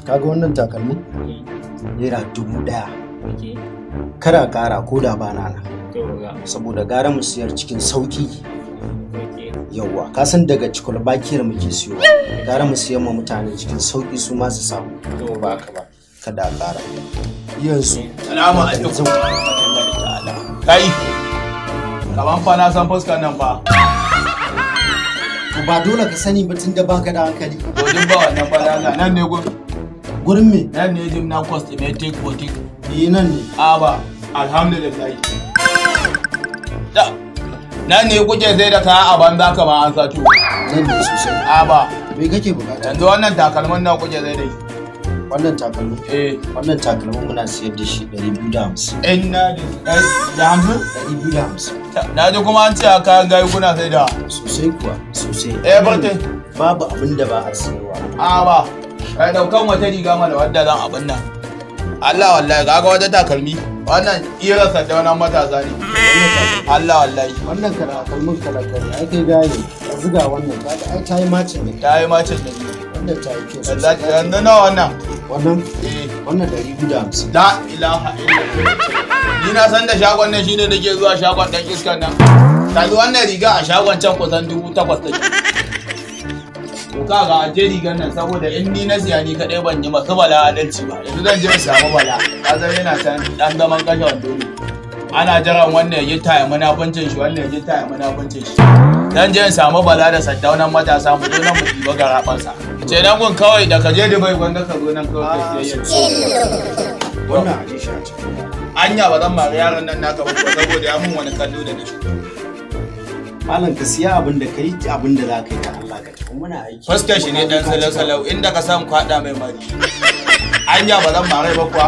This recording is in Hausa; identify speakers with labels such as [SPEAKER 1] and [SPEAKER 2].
[SPEAKER 1] Kaga wannan takalmin? ₦1,000. Kada ƙara ko da ba nana. Saboda gara mu siyar cikin sauki. Yawwa, ka san daga Czechoslovakia muke siyo. Gara mu siyar ma mutane cikin sauki su ma su samu. To ba ka ba. Kada ƙara. Yanzu.
[SPEAKER 2] Salamu alaikum. Kai. Kaman fa na san fuskar nan fa.
[SPEAKER 1] To ba dole ka sani ba tunda baka da hankali.
[SPEAKER 2] To duk ba wannan fa da nan ne gurin.
[SPEAKER 1] Gurin me?
[SPEAKER 2] Nan ne jim na cosmetic boutique.
[SPEAKER 1] Eh nan ne.
[SPEAKER 2] A ba, alhamdulillah. Da. Nan ne kuke sai da kaya a banza kamar an sato.
[SPEAKER 1] Nan ne sosai.
[SPEAKER 2] A ba.
[SPEAKER 1] Me kake bukata?
[SPEAKER 2] Yanzu wannan takalmin nan kuke sai da shi.
[SPEAKER 1] Wannan takalmin?
[SPEAKER 2] Eh.
[SPEAKER 1] Wannan takalmin muna siyar da shi 250.
[SPEAKER 2] Inna da hamsin?
[SPEAKER 1] 250.
[SPEAKER 2] Na ji kuma an ce a kayan gayu kuna sai da.
[SPEAKER 1] Sosai kuwa, sosai.
[SPEAKER 2] Eh, barke.
[SPEAKER 1] Babu abin da ba a siyarwa.
[SPEAKER 2] A ba. Kai daukan wata riga mana wadda zan abin nan. Allah wallahi kaga wata takalmi. Wannan irin sadaunan matasa ne. Allah wallahi.
[SPEAKER 1] Wannan takalmin kala kala ai kai gaye. Yanzu ga wannan kaga ai tayi macin ne.
[SPEAKER 2] Tayi macin ne.
[SPEAKER 1] Wannan tayi kyau sosai.
[SPEAKER 2] Yanzu nawa wannan?
[SPEAKER 1] Wannan?
[SPEAKER 2] Eh.
[SPEAKER 1] Wannan 250.
[SPEAKER 2] La ilaha illallah. Ni na san da shagon nan shine nake zuwa shagon dan iskan nan. Kaji wannan riga a shagon can kusan 8,000 take. To kaga a je rigar nan saboda in ni na siya ni kadai ban yi masu bala adalci ba. Yanzu zan je in samu bala. Ka san yana can dan zaman kashe wando ne. Ana jiran wannan ya taya munafuncin shi, wannan ya taya munafuncin shi. Zan je in samu bala da saddaunan matasa mu zo nan mu ɗiba garaɓansa. Ce nan gun kawai da ka je Dubai gwanda ka zo nan kawai ka siyayya.
[SPEAKER 1] Wannan aje shi a cikin.
[SPEAKER 2] Anya ba zan mari yaron nan naka ba saboda ya mun wani kallo da na shigo.
[SPEAKER 1] Malam ka siya abin da kai abin da za ka yi da Allah ka tafi muna aiki.
[SPEAKER 2] Fuskar shi ne dan salau-salau inda ka san kwaɗa mai mari. Anya ba zan mare ba kuwa.